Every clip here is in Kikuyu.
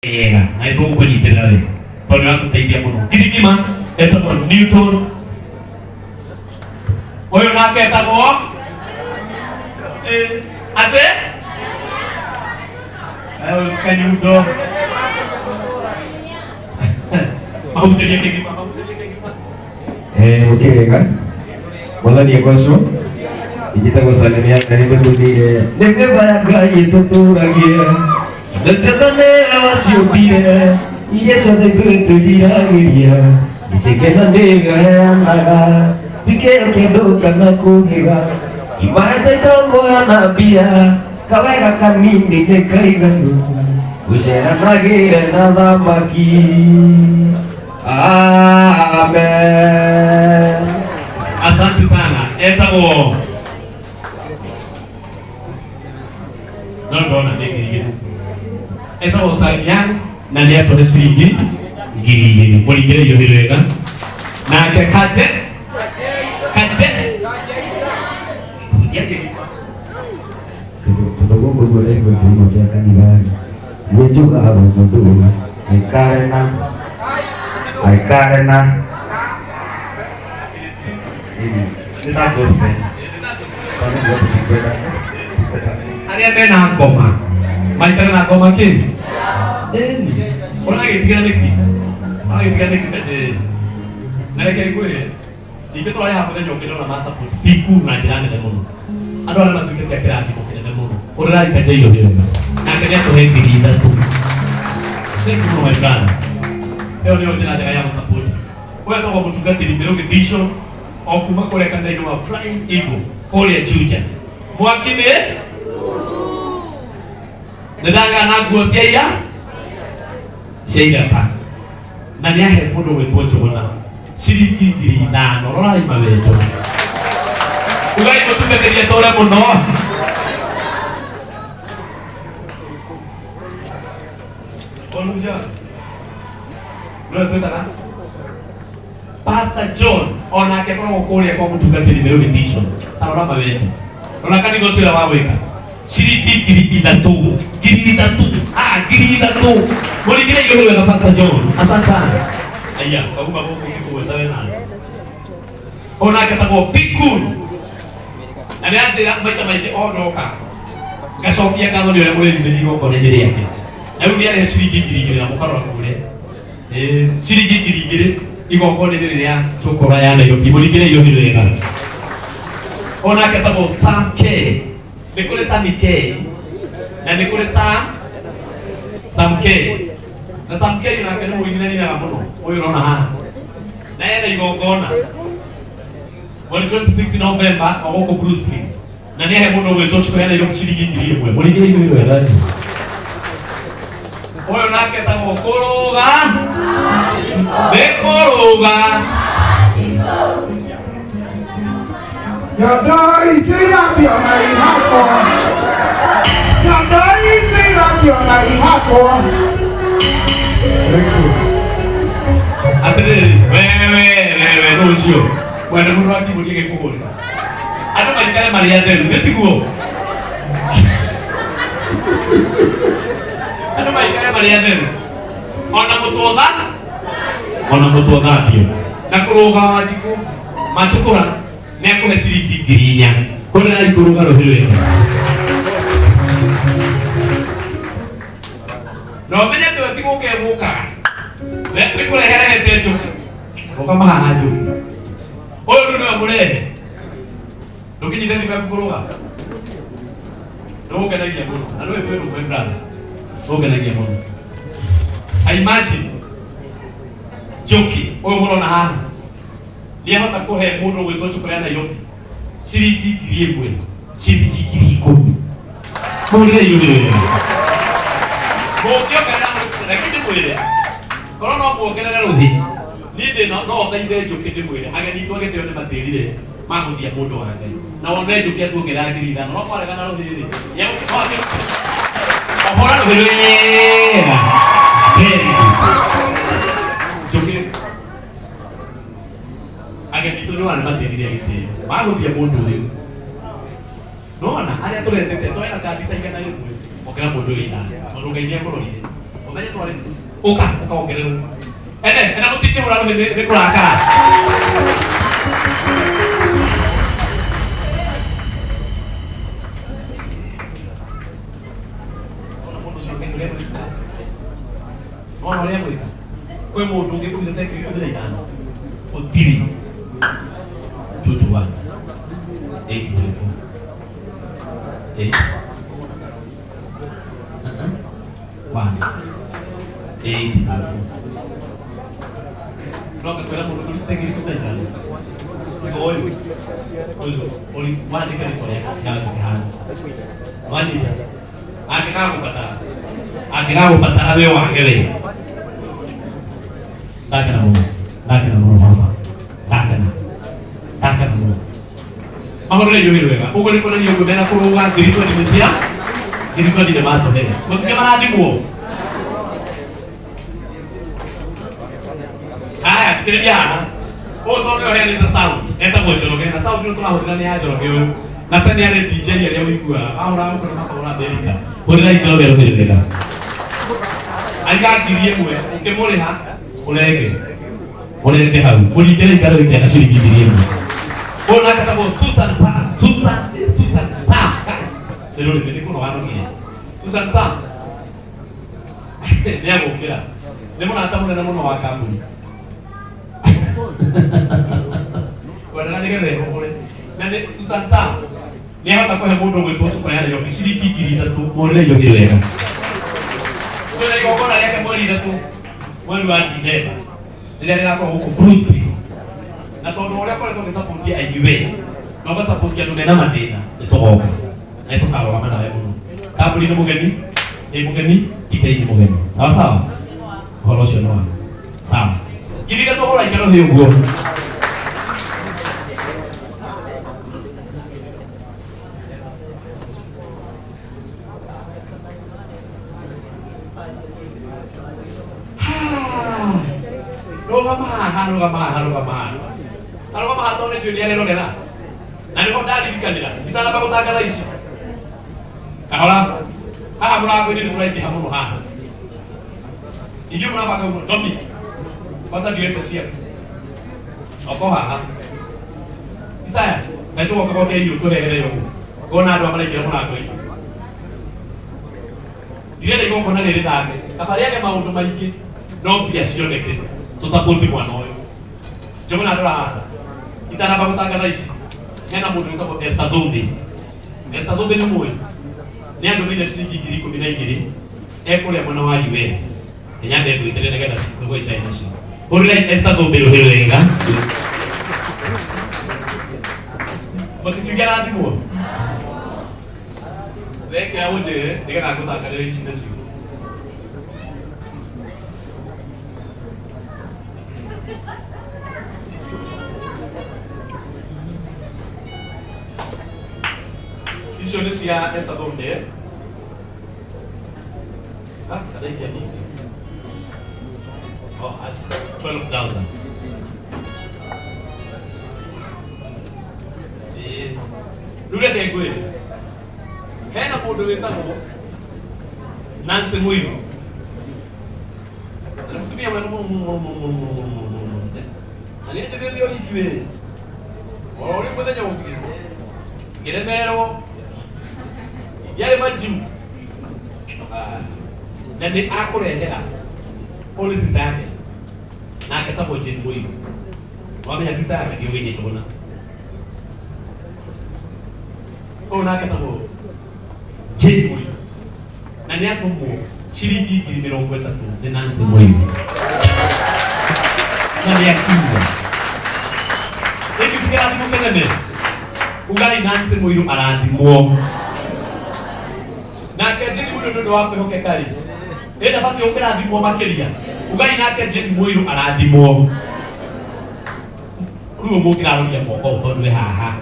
Wega na nĩ tũgũkũnyitĩrĩra wega tondũ nĩ watũteithia mũno. Ngiri ng'ima etagwo Newton, ũyũ nake etagwo atĩ ũyũ ti kanyundo. Mahutĩrie kĩgima, mahutĩrie kĩgima. Mũkĩrĩ wega, mwathani agocwo. Injĩtagwo Salimia Ngai ndĩmũthire nĩ mĩba ya Ngai ĩtũtũragie indo ciothe nĩwe waciũmbire, iria ciothe ithuĩ twĩriragĩria icikena nĩwe ũheanaga, ti kĩo kĩndũ kana kũhĩga imahete indo muoyo na mbia, kawega kanini nĩ kaiganu gũceranagĩre na thamaki. Amen. Asante sana. Etagwo no ndona nĩ 2000. Etagwo Samian na nĩ atũhe ciringi 2000. Mũringĩre irio wega. Nake Kaje Kaje Hutia kĩgima. Tondũ gũkũ guo ndaigua ciugo cia kanitha-rĩ, niĩ njugaga mũndũ ũyũ aikare na aikare na nĩ ta gospel tondũ nĩguo tũtikwenda tũtikwenda. Arĩa mena ngoma maikare na ngoma kĩ ĩni ũragĩtigĩra nĩkĩ, ũragĩtigĩra nĩkĩ Kaje? Na reke ngwĩre ningĩ tũrarĩha mũthenya ũngĩ ndona ma support piku na njĩra nene mũno, andũ arĩa matuĩkĩte a kĩrathimo kĩnene mũno. Ũrĩrai Kaje irio wega. Nake nĩ atũhe 3000. Thank you my brother. Ĩyo nĩyo njĩra njega ya gũsupport. Ũyũ etagwo mũtungatĩri Mĩrũgĩ Bishop o kuma kũrĩa kanitha-inĩ wa Flying Eagle kũrĩa Juja. Mwaki nĩ nĩ ndagĩa na nguo cia ira cia iraka na nĩ ahe mũndũ gwĩtwo Njũgũna ciringi 5000. Rorai mawendo, ugai mũtungatĩri atũre mũno. Oluja nĩwe twĩtaga Pastor John, onake akoragwo kũrĩa kwa mũtungatĩri Mĩrũgĩ Mission. Tarora mawendo, rora kanitha ũcio ũrĩa wa gwĩka ciringi 3000, 3000, ah, 3000. Mũringĩre igũrũ wega Pastor John, asante sana. Aya kauma gũkũ ngĩkũgweta we nani, onake etagwo Bikun na nĩ anjĩra maita maingĩ o ndoka ngacokia ngatho nĩ ũrĩa mũrĩrumĩria igongona-inĩ rĩake, na rĩu nĩ arehe ciringi 2000 na mũkarora kũrĩa. Ciringi 2000 igongona-inĩ rĩrĩa tũkora ya Nairobi. Mũringĩre irio wega. Onake etagwo Sam K. Nĩ kũrĩ Sami K na nĩ kũrĩ Sam K, na Sam K nake nĩ mũini na ninaga mũno ũyũ ũrona haha, na ena igongona mweri 26 November o gũkũ Blue Springs, na nĩ ahe mũndũ ũgwĩtwo Chukwu ya Nairobi ciringi 1000. Mũringĩre irio wega. Ũyũ nake etagwo kũrũga nĩ kũrũga. Nyondo ici ithambio na ihakwo. Nyondo ici ithambio na ihakwo. Thank you. Atĩrĩrĩ, wewe wewe nũ ũcio mwene mũndũ akimũria gĩkũhũrĩra andũ maikare marĩ atheru, nĩ tiguo? Andũ maikare marĩ atheru ona mũtwotha, ona mũtwothambio na kũrũga. Wanjikũ Manjũkũra nĩ akũhe ciringi 4000. Hũrĩrai kũrũga rũhĩ rwega na ũmenye atĩ we ti gũka ĩgũkaga nĩ kũreherehete njũkĩ rũgama haha. Njũkĩ ũyũ rĩu nĩwe mũrehe, ndũkĩnyite thimũ yaku kũrũga. Nĩgũkenagia mũno na nĩwe twĩ rũmwe brother, nĩgũkenagia mũno. I imagine Njoki ũyũ mũrona haha nĩ ahota kũhe mũndũ ũgwĩtwo Njũkũra ya Nairobi ciringi 1000, ciringi 10,000. Mũrĩre inyuĩ wega mũngĩongerera, reke ndĩmwĩre, korwo no muongerere rũhĩ niĩ ndĩ no no thaithe Njũkĩ ndĩmwĩre ageni itũ agĩtĩo nĩ matĩrire mahũthia mũndũ wa Ngai na wone Njũkĩ atuongerera 5000 no kwarega na rũhĩ rĩ ohora rũhĩ wega. Very good. Njũkĩ ageni itũ nĩ wana matĩrire agĩtĩo mahũthia mũndũ ũyũ nona arĩa tũretete twena kandi ta 100 ongera mũndũ ũyũ ithano tondũ Ngai nĩ akũrorire. Ũmenye twarĩ ũka ũkaongererwo. Ene, ena mũtingĩhũra rũhĩ nĩ kũrakara. Ona mũndũ ũcio Ngai ũrĩa gwĩka. Ona ũrĩa gwĩka. Kwĩ mũndũ ũngĩ kũrutĩte 15,000. Gũtirĩ. 2 to 1. 8 0 4. 8. 1. 8 0 4. No ngakwĩra mũndũ kũrutĩte 15,000. Tiga ũyũ. Ũcio ũri wandĩke rĩtwa rĩake kĩharo kĩhana. Wanyita. Angĩgagũbatara. Angĩgagũbatara we wage we. Ndakena mũno. Ndakena mũno baba. Ndakena. Ndakena mũno. Mahũrĩre irio wega. Ũguo nĩ kuonania ũguo mena kũrũga 20,000 nĩ cia 20,000 nĩ matũhere. Mũtige marathimwo. Haya, thikĩrĩria haha. Ũyũ tondũ nĩwe ũheanĩte sound, etagwo Njoroge, na sound ĩno tũrahũthĩra nĩ ya Njoroge ũyũ. Na tene arĩ DJ arĩa ũiguaga. Ahũraga gũkũ na makahũra Amerika. Hũrĩrai Njoroge rũhĩ wega. Aiga 1,000, ũkĩmũrĩha, ũrenge. Ũrenge hau. Mũringĩre ikaro gĩkĩa na ciringi 1,000. Ũyũ nake etagwo Susan Sam. Susan, Susan Sam. Nĩ rũrĩmĩ nĩ kũnoga nogire. Susan Sam. Nĩ agũkĩra. Nĩ mũrata mũnene mũno wa kambuni. Wendaga nĩgetha ĩhũhũre. Na nĩ Susan Sam. Nĩ ahota kũhe mũndũ ũgwĩtwo cuba ya Nairobi ciringi 3,000. Mũrĩre irio nĩ wega. Twĩna igongona rĩake mweri 3 mweri wa Dithemba rĩrĩa rĩgakorwo gũkũ Blue Street. Na tondũ ũrĩa ũkoretwo ũgĩcapotia aini we na ũgacapotia andũ mena mathĩna nĩ tũgoka na nĩ tũkarũgama nawe mũno. Kambuni nĩ mũgeni, nĩ mũgeni, DK nĩ mũgeni. Sawa sawa? Ũhoro ũcio nĩ wa sawa. 3,000 hũra ikaro thĩ ũguo. Rũgama haha, rũgama haha, rũgama haha. Arũgama haha tondũ nĩ njũĩ nĩ arerorera. Na nĩho ndaririkanĩra itanamba gũtangatha ici. Kahora haha mũrango-inĩ nĩ tũraingĩha mũno haha. Inyuĩ mũrabanga ũguo Tomi. Kwanza ndioete ciaku. Oko haha. Isaya, kaĩ tũgoka gwake irio tũrehere ũguo. Ngona andũ aya maraingĩra mũrango-inĩ. Ndirenda igongona rĩrĩ rĩthambe. Kaba rĩage maũndũ maingĩ no mbia cioneke. Tũsapoti mwana ũyũ. Njũgũna ndora haha. Itanamba gũtangatha ici. Hena mũndũ wĩtagwo Esther Thumbi. Esther Thumbi nĩ mũĩ. Nĩ andũmĩire ciringi 12,000 ekũrĩa mwena wa US. Kenya ndengwĩtĩre nĩgetha nĩguo itarĩ nacio. Hũrĩrai Esther Thumbi rũhĩ wega. Mũtikiuge arathimwo. Wekĩra ũnjĩre nĩgetha ngũtangathĩre ici nacio. Icio nĩ cia Esther Thumbi. Ah, kana ikia nyingĩ. Oh, aci 12,000. Ĩĩ. Rĩu reke ngwĩre. Hena mũndũ wĩtagwo Nancy Mũirũ. Na nĩ mũtumia mwega mũno mũno mũno mũno mũno mũno mũno mũno mũno. Na nĩ anjĩrĩte ũhiki wĩ. O ũrĩa mũthenya ũngĩ. Ngĩremerwo. Yarĩ majuu. Ah, na nĩ akũrehera only sister yake nake tagwo Jane Mũirũ. Wamenya sister yake ndiũĩ Njũgũna. Ũyũ nake tagwo Jane Mũirũ. Na nĩ atũmwo ciringi 30,000 nĩ Nancy Mũirũ. Na nĩ akiuga. Gĩkĩ ti kĩrathimo kĩnene. Ugai Nancy Mũirũ arathimwo. Nake Jane Mũirũ nĩ ũndũ wa kwĩhokeka rĩ. Ĩ ndabatiĩ gũkĩrathimwo makĩria. Ugai nake Jane Mũirũ arathimwo. Rĩu mũngĩraroria moko ũũ tondũ wĩ haha.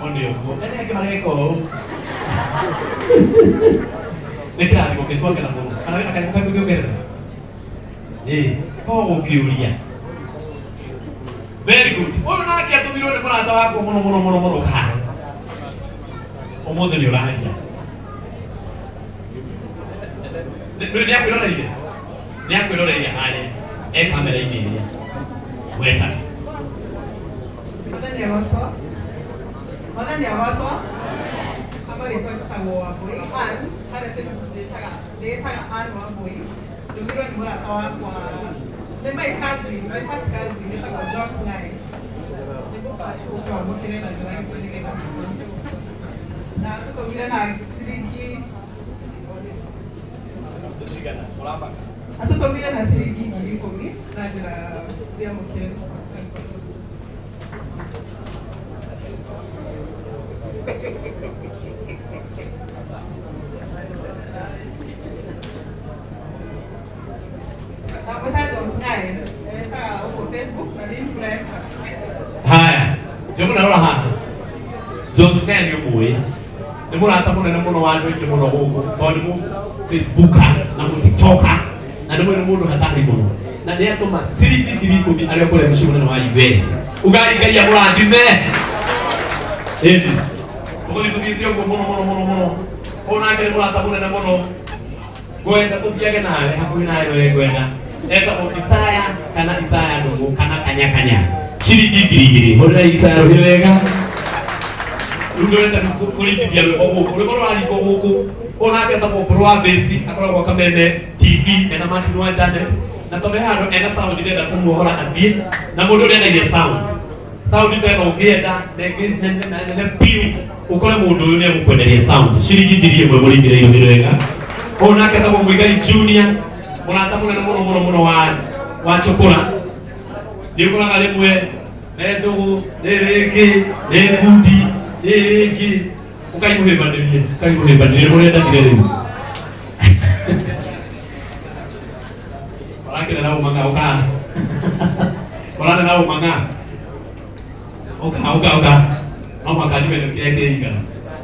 One ũguo. Ene angĩ mareka ũũ. Nĩ kĩrathimo gĩtwakena mũno. Kana wĩna kanyamũ kangĩ ũngĩongerera? Ĩĩ, to gũkĩũria. Very good. Ũyũ nake atũmirwo nĩ mũrata wakwa mũno mũno mũno mũno haha. Ũmũthĩ nĩ ũraria. Nĩ akwĩroreire, nĩ akwĩroreire harĩa e kamera-inĩ ĩrĩa weta. Mwathani agocwo. Mwathani agocwo. Marĩtwa njĩtagwo Wambui Ann, harĩa Facebook njĩtaga ndĩĩtaga Ann Wambui. Ndũmirwo nĩ mũrata wakwa, nĩ my cousin, my first cousin etagwo Joyce Ngai. Nĩngũka ũke wamũkĩre na njĩra gĩtĩ nĩgetha na tũtũmire na ciringi, atũtũmire na ciringi 10,000 na njĩra ciamũkĩre. Namwĩta Joyce Ngai, etaga ũguo Facebook na nĩ influencer. Haya, njũgũna, rora haha. Jones Ngai nĩ ũmũĩ, nĩ mũrata mũnene mũno wa andũ aingĩ mũno gũkũ, tondũ nĩ mũ Facebooker na mũ TikToker na nĩ mũĩ nĩ mũndũ hatari mũno, na nĩ atũma ciringi 10,000 arĩa kũrĩa mũciĩ mũnene wa US. Ugai Ngai amũrathime. Ĩni tũgũthiĩ tũthiĩte ũguo mũno mũno mũno mũno. Ũyũ nake nĩ mũrata mũnene mũno, ngwenda tũthiage nawe hakuhĩ nawe, we ngwenda etagwo Isaya kana Isaya Ndũng'ũ kana Kanya Kanya, ciringi 2,000. Hũrĩra Isaya rũhĩ wega. Rĩu ndũrenda kũringithia rwĩmbo gũkũ, rwĩmbo rũraringwo gũkũ. Ũyũ nake etagwo Mbũrũ wa Bĩci, akoragwo Kameme TV ena Martin wa Janet, na tondũ he handũ ena sound ndĩrenda kũmuohora athiĩ na mũndũ ũrĩa endagia sound, sound ta ĩno ũngĩenda na ĩngĩ nene na nene biũ, ũkore mũndũ ũyũ nĩ egũkwenderia sound ciringi 1,000. Mũringĩre irũmĩrĩ wega. Ũyũ nake etagwo Mũigai Junior, mũrata mũnene mũno mũno mũno wa Chokora. Nĩ ũkoraga rĩmwe me ndũgũ, nĩ rĩngĩ nĩ ngundi, nĩ rĩngĩ ũkaimũhĩmbanĩrie, ũkaimũhĩmbanĩrie mũrendanire rĩu ũrakĩra na ũmanga ũka ũrana na ũmanga ũka ũka ũka no mwaka njuge kĩrĩa kĩigana.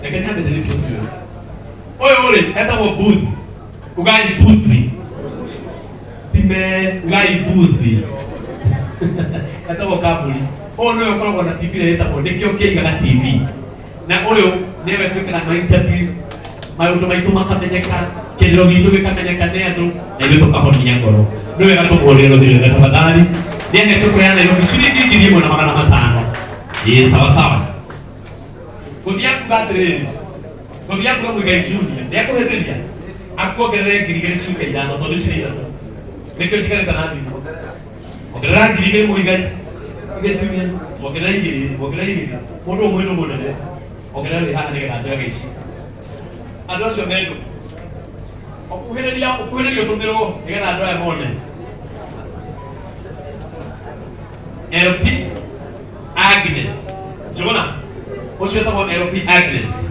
Reke nyambe ndĩrĩkie ũcio. Ũyũ rĩ etagwo Mbuzi. Ugai Mbuzi time, ugai Mbuzi. Etagwo Kamburi. Ũyũ nĩwe ũkoragwo na TV ĩrĩa ĩtagwo nĩkĩo kĩigaga TV, na ũyũ nĩwe twĩkaga na interview, maũndũ maitũ makamenyeka, kĩrĩro gitũ gĩkamenyeka nĩ andũ, na ithuĩ tũkahonia ngoro. Nĩ wega tũmũhũrĩre rũthĩ rwega tafadhali. Nĩ ahe cukuru ya Nairobi ciringi 1,500. Ĩĩ, sawa sawa. Gũthiĩ akuga atĩrĩrĩ, gũthiĩ akuga Mũigai Junior nĩ akũhĩtĩria akuongerere 2,000 ciũke 5, tondũ cirĩ 3, nĩkĩo njikarĩte na thimũ. Ongerera 2,000 Mũigai, Mũigai Junior, ongerera 2, ongerera 2. Mũndũ ũmwe nĩ mũnene, ongerera rĩ haha nĩgetha njoyage ici. Andũ acio mendũ ũkuhĩrĩria, ũkuhĩrĩria ũtũmĩrwo nĩgetha andũ aya mone. LP Agnes Njũgũna, ũcio etagwo LP Agnes.